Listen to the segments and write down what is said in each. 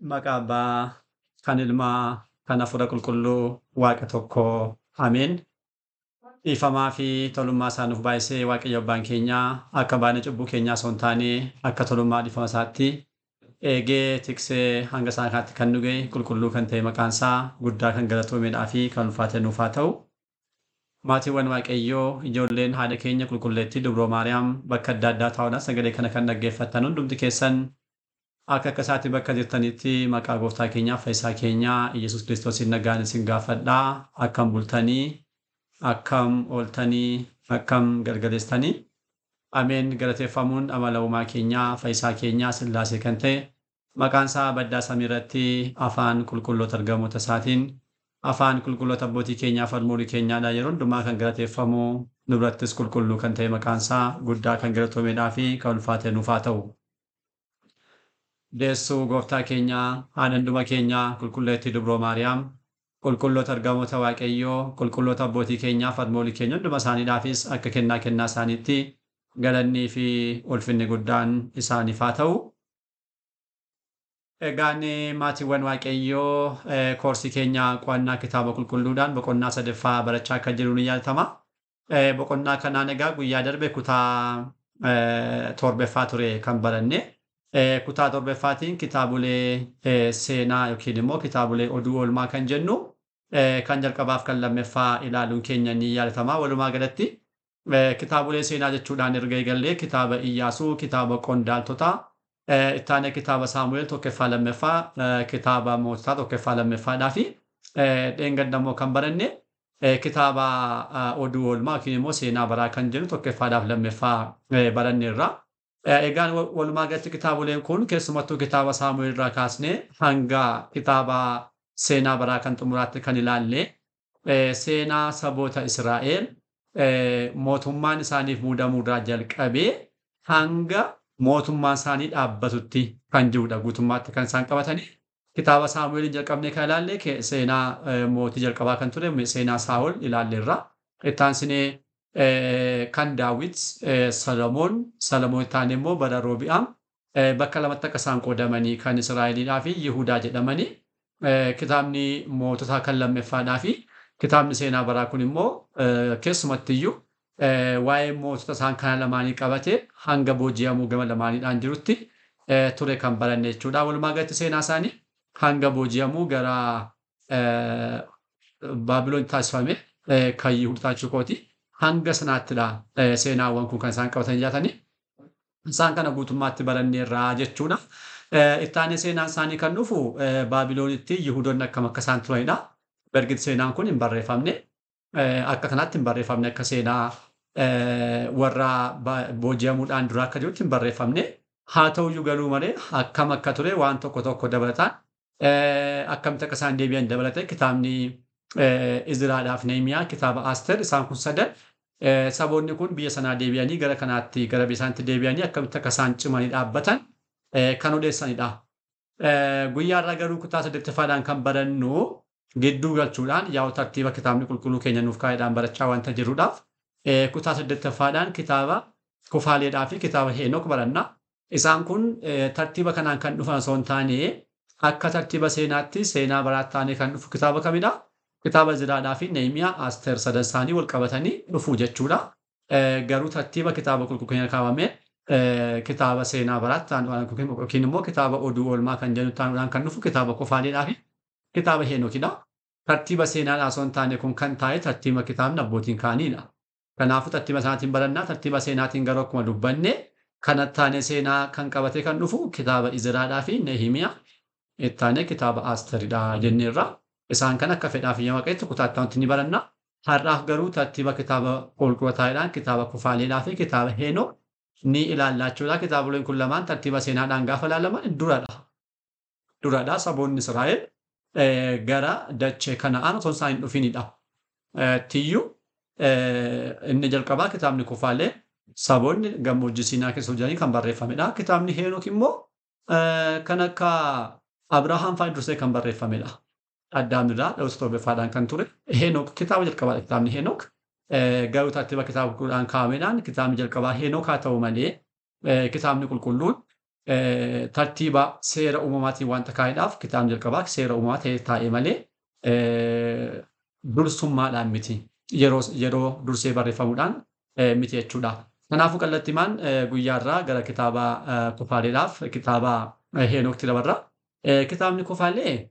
Maqaa Abbaa, kan Ilmaa, kan Hafuura Qulqulluu, Waaqa tokko. Ameen. Dhiifamaa fi tolummaa isaa nuuf baay'isee Waaqayyo Abbaan keenyaa akka baay'ina cubbuu keenyaa osoo hin taane akka tolummaa dhiifama isaatti eegee tiksee hanga isaan kanaatti kan nu ga'e qulqulluu kan ta'e maqaan isaa guddaa kan galatoomeedhaa fi kan ulfaate nuuf haa ta'u. Maatiiwwan Waaqayyoo, ijoolleen haadha keenya qulqulleettii Dubroo Maariyaam bakka adda addaa taa'uudhaan sagalee kana kan dhaggeeffattan hundumti keessan akka akka isaatti bakka jirtanitti maqaa gooftaa keenyaa fayyisaa keenyaa Iyyasuus Kiristoosiin nagaan isin gaafadhaa. Akkam bultanii, akkam ooltanii, akkam galgaleessitanii. Ameen. Galateeffamuun amala uumaa keenyaa fayyisaa keenyaa Sillaasee kan ta'e maqaan isaa baddaa samii irratti afaan qulqulloota ergamoota isaatiin afaan qulqulloota abbootii keenyaa falmoolii keenyaadha yeroo hundumaa kan galateeffamu nu birattis qulqulluu kan ta'e maqaan isaa guddaa kan galatoomeedhaa fi kan ulfaate nuuf haa ta'u. Deessuu gooftaa keenyaa haadha hunduma keenyaa qulqulleettii Dubroo Maariyaam, qulqulloota ergamoota Waaqayyoo, qulqulloota abbootii keenyaa falmoolii keenya hunduma isaaniidhaafis akka kennaa kennaa isaaniitti galannii fi ulfinni guddaan isaaniif haa ta'u. Egaan maatiiwwan Waaqayyoo, koorsii keenya qo'annaa kitaaba qulqulluudhaan boqonnaa sadaffaa barachaa akka jiru ni yaadatama. Boqonnaa kanaan egaa guyyaa darbe kutaa torbaffaa ture kan baranne. Kutaa torbaffaatiin kitaabolee seenaa yookiin immoo kitaabolee oduu oolmaa kan jennu kan jalqabaaf kan lammaffaa ilaaluun keenya ni yaadatama. Walumaa galatti kitaabolee seenaa jechuudhaan erga eegallee kitaaba Iyyaasuu, kitaaba Qondaaltotaa, ittaanee kitaaba Saamu'eel tokkoffaa lammaffaa, kitaaba Moototaa tokkoffaa lammaffaadhaa fi dheengadda immoo kan baranne kitaaba oduu oolmaa yookiin immoo seenaa baraa kan jennu tokkoffaadhaaf lammaffaa baranneerra. Egaan walumaa galatti kitaaboleen kun keessumattuu kitaaba Saamu'eel irraa kaasnee hanga kitaaba seenaa baraa kan xumuraatti kan ilaalle seenaa saboota Israa'el mootummaan isaaniif muudamuurraa jalqabee hanga mootummaan isaanii dhaabbatutti kan jirudha guutummaatti kan isaan qabatanii. Kitaaba Saamu'eeliin jalqabnee kan ilaalle seenaa mootii jalqabaa kan ture seenaa Saa'ol ilaalleerra. Ittaansinee kan Daawit, Salomoon, Salomoon ittaanee immoo bara Roobi'aam bakka lamatti akka isaan qoodamanii kan Israa'eliidhaa fi Yihudaa jedhamanii kitaabni moototaa kan lammaffaadhaa fi kitaabni seenaa baraa kun immoo keessumattiyyuu waa'ee mootota isaan kana lamaanii qabatee hanga booji'amuu gama lamaaniidhaan jirutti ture kan baranne jechuudha. Walumaa galatti seenaa isaanii hanga booji'amuu gara Baabiloon taasifame kan Yihudaa kooti. Hanga sanaattidha seenaawwan kun kan isaan qabatanii jiraatanii. Isaan kana guutummaatti baranneerraa jechuudha. Ittaanee seenaan isaanii kan dhufu Baabiloonitti Yihudoonni akkam akka isaan turanidha. Bergit seenaan kun hin barreeffamne. Akka kanaatti hin barreeffamne, akka seenaa warra booji'amuudhaan dura akka jirutti hin barreeffamne. Haa ta'uyyuu garuu malee akkam akka ture waan tokko tokko dabalataan akkamitti akka isaan deebi'an dabalatee kitaabni Izraadhaaf Nehemiyaa, kitaaba Aster, isaan kun sadan saboonni kun biyya sanaa deebi'anii gara kanaatti gara biyya isaaniitti deebi'anii akkamitti akka isaan cimanii dhaabbatan kan odeessanidha. Guyyaa irraa garuu kutaa saddeettaffaadhaan kan barannu gidduu galchuudhaan yaa'u tartiiba kitaabni qulqulluu keenya nuuf kaa'eedhaan barachaa wanta jirruudhaaf kutaa saddeettaffaadhaan kitaaba Kufaaleedhaa fi kitaaba Heenok baranna. Isaan kun tartiiba kanaan kan dhufan osoo hin taane akka tartiiba seenaatti seenaa baraatti taanee kan dhufu kitaaba kamidha? Kitaaba Izraadhaa fi Nehemiyaa, Aster sadan isaanii wal qabatanii dhufu jechuudha. Garuu tartiiba kitaaba qulqulluu keenya kaawwame kitaaba seenaa baraatti taanuudhaan yookiin immoo kitaaba oduu oolmaa kan jennu taanuudhaan kan dhufu kitaaba Kufaaleedhaa fi kitaaba Heenokidha. Tartiiba seenaadhaa osoo hin taane kun kan taa'e tartiiba kitaabni abbootiin kaa'anidha. Kanaafuu tartiiba sanaatiin barannaa, tartiiba seenaatiin garuu akkuma dubbanne kana taanee seenaa kan qabatee kan dhufu kitaaba Izraadhaa fi Nehemiyaa, ittaanee kitaaba Asteridha jenneerra. Isaan kan akka fedhaa fi Waaqayyotti kutaa itti ni baranna. Har'aaf garuu tartiiba kitaaba qulqullaa'aadhaan kitaaba Kufaaleedhaa fi kitaaba Heenok ni ilaalla jechuudha. Kitaaboleen kun lamaan tartiiba seenaadhaan gaafa ilaalaman duradha. Duradha saboonni Israa'el gara dachee Kana'aan osoo isaan hin dhufinidha. Tiyyuu inni jalqabaa kitaabni Kufaalee saboonni gammoojjii Siinaa keessa jiranii kan barreeffamedha. Kitaabni Heenok immoo kan akka Abrahaam fa'aa dursee kan barreeffamedha. Addaamirraa dhaloota torbaffaadhaan kan ture. Heenok kitaaba jalqabaadha kitaabni Heenok. Garuu tartiiba kitaaba qulqulluudhaan kaa'ameedhaan kitaabni jalqabaa Heenok haa ta'u malee kitaabni qulqulluun Tartiiba seera uumamaatiin wanta kaa'eedhaaf kitaabni jalqabaa seera uumamaa ta'ee taa'e malee dursummaadhaan miti. Yeroo dursee barreeffamuudhaan miti jechuudha. Kanaafuu kallattiimaan guyyaarraa gara kitaaba Kufaaleedhaaf kitaaba Heenookitti dabarra. Kitaabni Kufaalee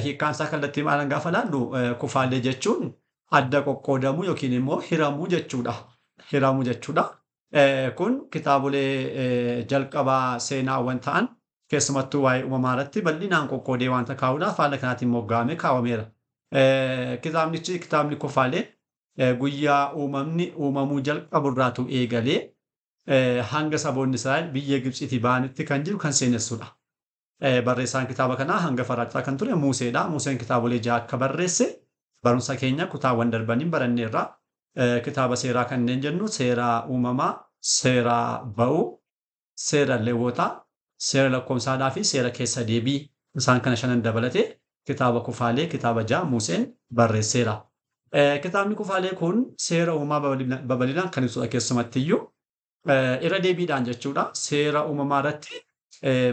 hiikkaan isaa kallattiimaan gaafa laallu Kufaalee jechuun adda qoqqoodamuu yookiin immoo hiramuu jechuudha. Hiramuu jechuudha. Kun kitaabolee jalqabaa seenaawwan ta'an keessumattuu waa'ee uumamaa irratti bal'inaan qoqqoodee wanta kaa'uudhaaf haala kanaatiin moggaamee kaa'ameera. Kitaabnichi kitaabni Kufaalee guyyaa uumamni uumamuu jalqaburraatu eegalee hanga saboonni Israa'el biyya Gibxiitii ba'anitti kan jiru kan seenessudha. Barreessaan kitaaba kanaa hanga faraataa kan ture Museedha. Museen kitaabolee ja'a akka barreesse barumsa keenya kutaawwan darbaniin baranneerra. Kitaaba seeraa kanneen jennu seera uumamaa, seera ba'uu, seera Lewwotaa, seera lakkoofsaadhaa fi seera keessa deebii isaan kana shanan dabalatee kitaaba Kufaalee kitaaba ja'a Museen barreesseera. Kitaabni Kufaalee kun seera uumamaa babal'inaan kan ibsudha keessumattiyyuu irra deebiidhaan jechuudha. Seera uumamaa irratti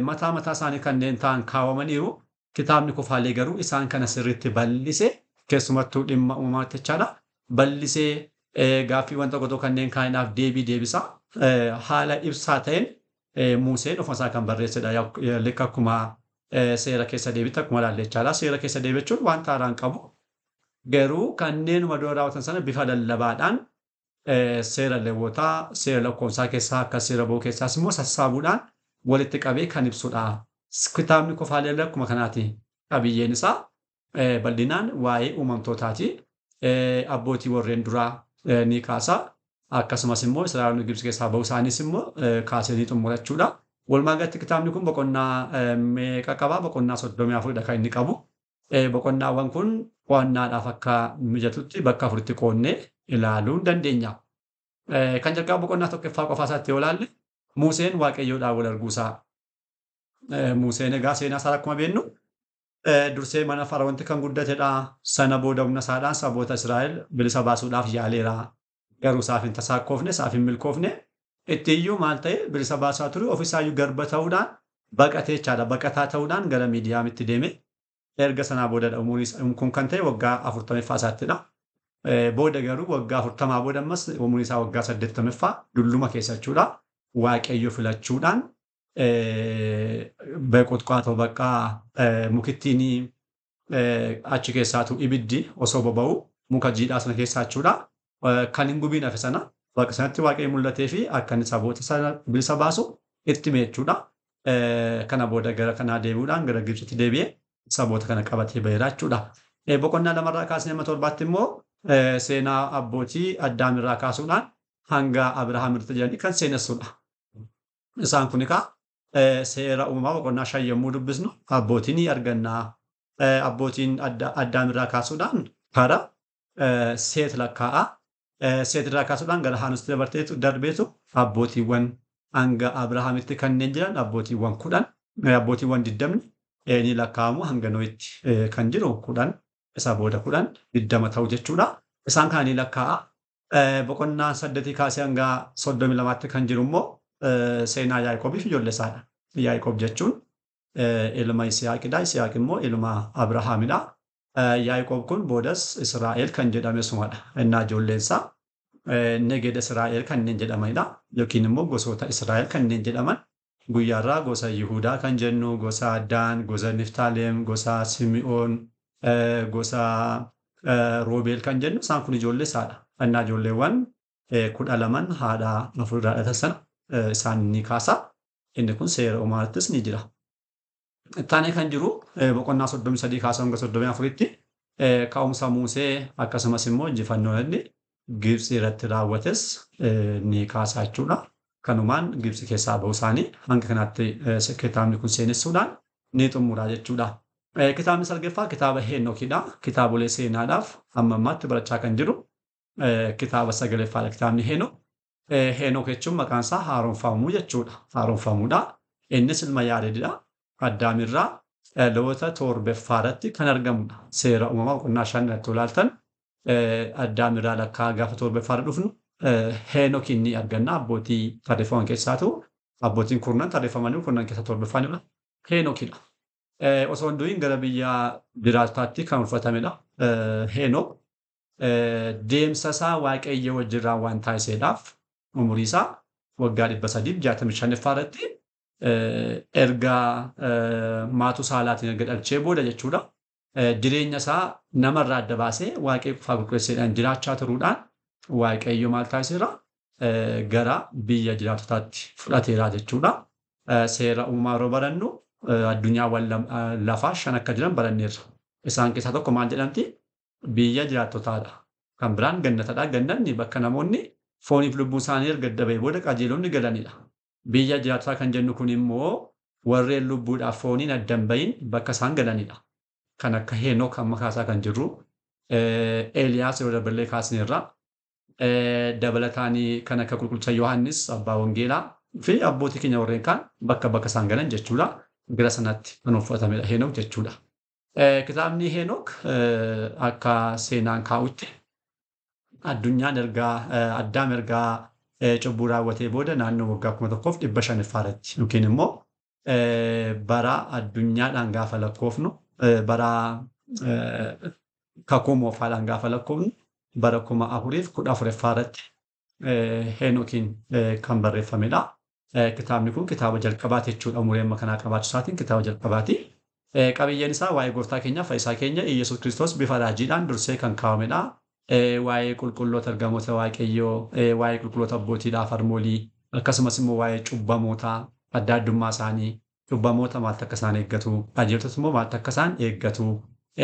mataa mataa isaanii kanneen ta'an kaawwamaniiru. Kitaabni Kufaalee garuu isaan kana sirriitti bal'isee keessumattuu dhimma uumamaatti jechaadha. Bal'isee gaaffiiwwan tokko tokko kanneen kaa'inaaf deebii deebisa. Haala ibsaa ta'een Museen ofuma isaa kan barreessedha. Likka akkuma seera keessa deebiitti akkuma ilaalle jechaadha. Seera keessa deebii jechuun wanta haaraan qabu. Garuu kanneenuma dura raawwatan sana bifa lallabaadhaan seera Lewwotaa, seera lakkoofsaa keessaa akka seera ba'uu keessaas immoo sassaabuudhaan walitti qabee kan ibsudha. Kitaabni Kufaalee akkuma kanaati. Qabiyyeen isaa bal'inaan waa'ee uumamtootaati. Abbootii warreen duraa ni kaasa. Akkasumas immoo Israa'eloonni Gibxi keessaa ba'uu isaaniis immoo kaasee ni xumura jechuudha. Walumaa galatti kitaabni kun boqonnaa meeqa qaba? Boqonnaa 34dha kan inni qabu. Boqonnaawwan kun qo'annaadhaaf akka mijatutti bakka afuritti qoonnee ilaaluu dandeenya. Kan jalqaba boqonnaa tokkoffaa qofaa isaatti yoo ilaalle Museen Waaqayyoodhaan wal arguusaa. Museen egaa seenaa isaa akkuma beeknu dursee mana Fara'oonitti kan guddatedha. Sana booda humna isaadhaan saboota Israa'el bilisa baasuudhaaf yaaleera. Garuu isaaf hin tasaakkoofne, isaaf hin milkoofne. Itti iyyuu maal ta'e bilisa baasaa ture ofisaayyuu garba ta'uudhaan baqatee jechaadha. Baqataa ta'uudhaan gara Miidiyaamitti deeme. Erga sanaa boodadha umuriin kun kan ta'e waggaa 40ffaa isaattidha. Booda garuu waggaa 40 booda ammas umuriin isaa waggaa 80ffaa dulluma keessa jechuudha. Waaqayyo filachuudhaan beeqotqaatoo baqqaa mukittiin achi keessaatu ibiddi osoo boba'u muka jiidhaa sana keessaa jechuudha. Kan hin gubiin hafe sana bakka sanatti Waaqayyo mul'atee fi akka inni saboota sana bilisa baasu itti hime jechuudha. Kana booda gara kanaa deebi'uudhaan gara Gibxitti deebi'ee saboota kana qabatee baheera jechuudha. Boqonnaa lamarraa kaasnee amma torbaatti immoo seenaa abbootii Addaamirraa kaasuudhaan hanga Abrahaam irratti jiranii kan seenessudha. Isaan kun egaa seera uumamaa boqonnaa 5 yommuu dubbisnu abbootii ni arganna. Abbootiin Addaamirraa kaasuudhaan kara Seet lakkaa'a. Seet irraa kaasuudhaan gara Haanusitti dabarteetu darbeetu abbootiiwwan hanga Abrahaamitti kanneen jiran abbootiiwwan 10 abbootiiwwan 20 ni lakkaa'amu hanga Nohitti kan jiru 10 isa booda 10 20 ta'u jechuudha. Isaan kana ni lakkaa'a. Boqonnaa 8 kaasee hanga 32tti kan jiru immoo seenaa Yaaqoobiif ijoollee isaadha. Yaaqoob jechuun ilma Yisihaaqidha. Yisihaaq immoo ilma Abrahaamidha. Yaaqoob kun boodas Israa'el kan jedhame sumadha. Innaa ijoolleen isaa Negeda Israa'el kanneen jedhamanidha. Yookiin immoo gosoota Israa'el kanneen jedhaman guyyaarraa gosa Yihudaa kan jennu, gosa Daan, gosa Niftaaleem, gosa Simi'oon, gosa Roobeel kan jennu isaan kun ijoollee isaadha. Innaa ijoolleewwan 12 haadha afur irraa dhalatan sana isaan ni kaasa. Inni kun seera uumaattis ni jira. Ittaanee kan jiru boqonnaa 33 kaasee hanga 34tti ka'umsa Musee akkasumas immoo injifannoo inni Gibxi irratti raawwates ni kaasa jechuudha. Kanumaan Gibxi keessaa ba'uu isaanii hanga kanaatti kitaabni kun seenessuudhaan ni xumura jechuudha. Kitaabni salgaffaa kitaaba Heenokidha. Kitaabolee seenaadhaaf hamma ammaatti barachaa kan jiru kitaaba sagaleffaadha kitaabni Heenok. Heenok jechuun maqaan isaa haaromfamuu jechuudha. Haaromfamuudha. Innis ilma Yaaredidha. Addaamirraa dhaloota torbeffaa irratti kan argamudha. Seera uumamaa boqonnaa 5 irratti ilaaltan Addaamirraa lakkaa gaafa torbeffaarra dhufnu Heenokiin ni arganna. Abbootii tarreeffaman keessaatu Abbootiin kurnan tarreeffamanii kurnan keessa torbaffaanidha. Heenokidha. Osoo hin du'in gara biyya jiraataatti kan ulfatamedha. Heenok deemsa isaa Waaqayyo wajjin waan taasiseedhaaf umurii isaa waggaa 365 irratti erga maatuu saalaatiin erga dhalchee booda jechuudha. Jireenya isaa namarraa adda baasee Waaqayyo qofaa qulqulleesseedhaan jiraachaa turuudhaan Waaqayyo maal taasiseera? Gara biyya jiraatotaatti fudhateera jechuudha. Seera uumamaa yeroo barannu addunyaawwan lafaa 5 akka jiran baranneerra. Isaan keessaa tokko maal jedhamti? Biyya jiraattotaadha. Kan biraan gannatadha. Gannanni bakka namoonni fooniif lubbuun isaanii erga adda ba'ee booda qajeelonni galanidha. Biyya jiraattotaa kan jennu kun immoo warreen lubbuudhaaf fooniin adda hin bahin bakka isaan galanidha. Kan akka Heenok amma kaasaa kan jirru, Eeliyaas yeroo darballee kaasneerra. Dabalataanii kan akka Qulqullicha Yohaannis Abbaa Wangeelaa fi abbootii keenya warreen kaan bakka bakka isaan galan jechuudha. Gara sanatti kan uffatamedha Heenok jechuudha. Kitaabni Heenok akka seenaan kaa'utti addunyaan ergaa Addaam ergaa cubbuu raawwatee booda naannoo waggaa 1500 irratti yookiin immoo bara addunyaadhaan gaafa lakkoofnu bara kakuu moofaadhaan gaafa lakkoofnu bara 4014 irratti Heenokiin kan barreeffamedha. Kitaabni kun kitaaba jalqabaati jechuudha. Umurii amma kanaa qabaachuu isaatiin kitaaba jalqabaati. Qabiyyeen isaa waa'ee gooftaa keenyaa fayyisaa keenya Iyyasuus Kiristoos bifa raajiidhaan dursee kan kaa'amedha. Waa'ee qulqulloota ergamoota Waaqayyoo, waa'ee qulqulloota abbootiidhaaf harmoolii, akkasumas immoo waa'ee cubbamootaa adda addummaa isaanii, cubbamoota maaltu akka isaan eeggatu, qajeeltotas immoo maaltu akka isaan eeggatu.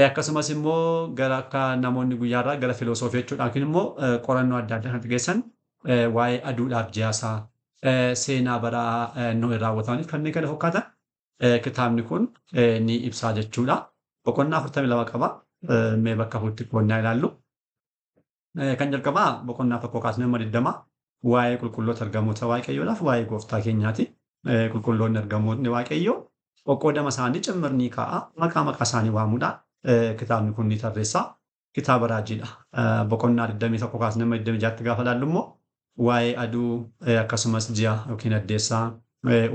Akkasumas immoo gara akka namoonni guyyaarraa gara filosoofii jechuudhaan yookiin immoo qorannoo adda addaa kan geessan waa'ee aduudhaaf ji'aasaa, seenaa bara Nohi raawwatamaniif kanneen kana fakkaatan kitaabni kun ni ibsaa jechuudha. Boqonnaa 42 qaba. Mee bakka afuritti qoodnaa ilaallu. Kan jalqabaa boqonnaa 1 kaasnee amma 20 waa'ee qulqulloota ergamoota Waaqayyoodhaaf waa'ee gooftaa keenyaati. Qulqulloonni ergamoonni Waaqayyoo qoqqoodama isaanii cimmir ni kaa'a. Maqaa maqaa isaanii waamuudhaan kitaabni kun ni tarreessa. Kitaaba raajiidha. Boqonnaa 21 kaasnee amma 26tti gaafa ilaallu immoo waa'ee aduu akkasumas ji'a yookiin addeessaa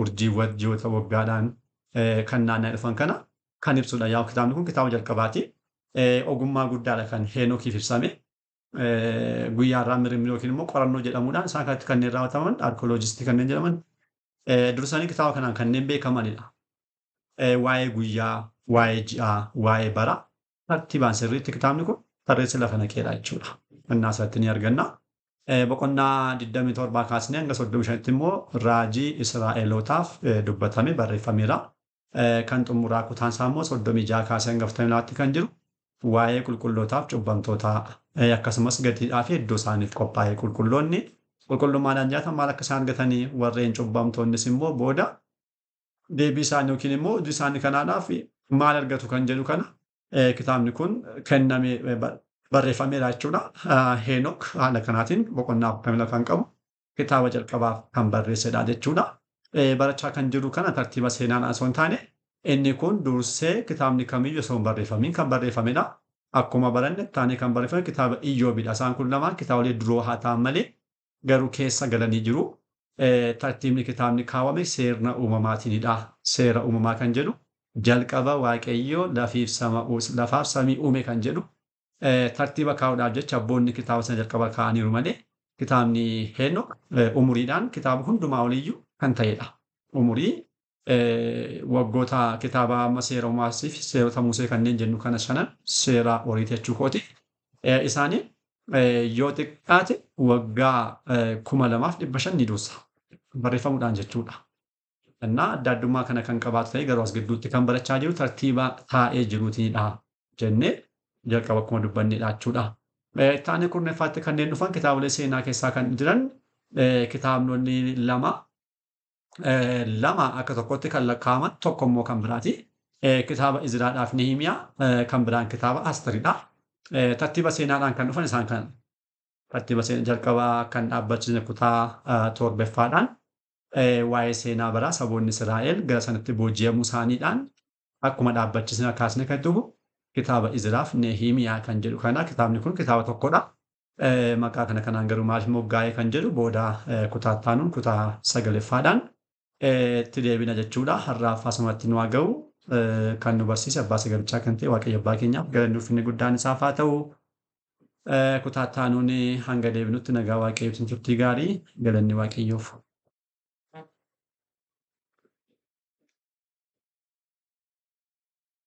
urjiiwwan ji'oota waggaadhaan kan naanna'aa dhufan kana kan ibsudha. Yaa kitaabni kun kitaaba jalqabaati. Ogummaa guddaadha kan Heenokiif ibsame. Guyyaa irraa mirmiri yookiin immoo qorannoo jedhamuudhaan isaan kanatti kanneen raawwataman arkooloojistii kanneen jedhaman dursanii kitaaba kanaan kanneen beekamanidha. Waa'ee guyyaa, waa'ee ji'aa, waa'ee bara tartiibaan sirriitti kitaabni kun tarreessa lafa naqeedha jechuudha. Innaa asirratti ni arganna. Boqonnaa 27 kaasnee hanga 35tti immoo raajii Israa'elootaaf dubbatame barreeffameera. Kan xumuraa kutaan isaa immoo 36 kaasee hanga 42tti kan jiru waa'ee qulqullootaaf cubbamtootaa akkasumas gatiidhaa fi iddoo isaaniif qophaa'e qulqulloonni qulqullummaadhaan jiraatan maal akka isaan argatanii warreen cubbamtoonnis immoo booda deebii isaanii yookiin immoo hojii isaanii kanaadhaaf maal argatu kan jedhu kana kitaabni kun kenname barreeffameera jechuudha. Heenok haala kanaatiin boqonnaa 42 kan qabu kitaaba jalqabaaf kan barreessedha jechuudha. Barachaa kan jiru kana tartiiba seenaan osoo hin taane inni kun dursee kitaabni kamiyyuu osoo hin barreeffamiin kan barreeffamedha. Akkuma baranne taanee kan barreeffame kitaaba Iyyoobidha. Isaan kun lamaan kitaabolee duroo haa ta'an malee garuu keessa galanii jiru. Tartiibni kitaabni kaawwame seerna uumamaatiinidha. Seera uumamaa kan jedhu jalqaba Waaqayyoo lafaaf samii uume kan jedhu tartiiba kaa'uudhaaf jecha abboonni kitaaba sana jalqaba kaa'aniiru malee kitaabni Heenok umuriidhaan kitaaba hundumaa oliyyuu kan ta'edha. Umurii waggoota kitaaba amma seera uumamaa fi seerota Musee kanneen jennu kana shanan seera Oriit jechuu kooti. Isaanii yoo xiqqaate waggaa 2500 ni dursa barreeffamuudhaan jechuudha. Innaa adda addummaa kana kan qabaatu ta'e garuu as gidduutti kan barachaa jiru tartiiba taa'ee jiruutiinidha jennee jalqaba akkuma dubbannedha jechuudha. Taanee kurneffaatti kanneen dhufan kitaabolee seenaa keessaa kan jiran kitaabonni lama lama akka tokkotti kan lakkaa'aman tokko immoo kan biraati. Kitaaba Izraadhaaf Nehimiyaa kan biraan kitaaba Asteridha. Tartiiba seenaadhaan kan dhufan isaan kana. Tartiiba seenaa jalqabaa kan dhaabbachisne kutaa torbaffaadhaan waa'ee seenaa baraa saboonni Israa'el gara sanatti booji'amuu isaaniidhaan akkuma dhaabbachisne kaasne kan dhufu kitaaba Izraaf Nehimiyaa kan jedhu kana kitaabni kun kitaaba tokkodha. Maqaa kana kanaan garuu maaliif moggaa'e kan jedhu booda kutaa taanuun kutaa sagaleffaadhaan Itti deebina jechuudha. Har'aaf asumatti nu haa ga'u. Kan nu barsiise abbaa sagalichaa kan ta'e Waaqayyo abbaa keenyaaf galanni ulfinni guddaan isaaf haa ta'u. Kutaa itti aanuun hanga deebinutti nagaa Waaqayyootiin turtii gaarii, galanni Waaqayyoof.